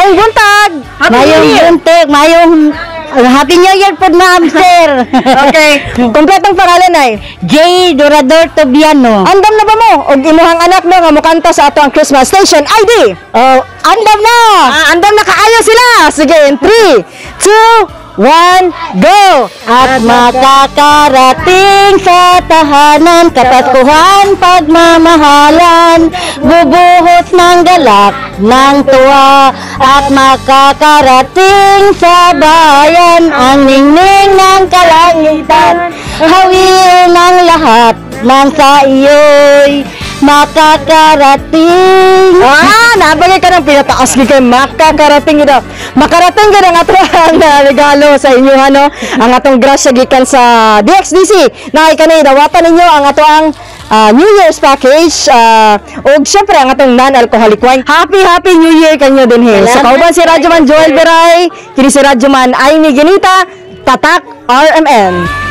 Maayong buntag. Happy New Mayong Year. Buntag, mayong Happy New Year po, ma'am, sir. Okay. Kompletong pangalan ay? J. Dorador Tobiano. Andam na ba mo og imuhang anak, no, nga mokanta sa ato ang Christmas station ID? Oh, andam na! Ah, andam na kaayo sila. Sige, in 3, 2, 1, go! At makakarating sa tahanan, kapaskuhan, pagmamahalan, bubuhos ng galak, ng tuwa, at makakarating sa bayan, ang ningning ng kalangitan, hawiin ang lahat ng sa iyo'y makakarating. Ah, nabagay ka ng pinataas gid kay makakarating gid. Makarating gid ang ato ang regalo sa inyo, ano, ang atong grasya gikan sa DXDC. Na kani dawatan ninyo ang ato ang New Year's package ug syempre ang atong non-alcoholic wine. Happy Happy New Year kanyo dinhi. So kauban si Radyoman Joel Beray, kini si Radyoman Aimee Genita, Tatak RMN.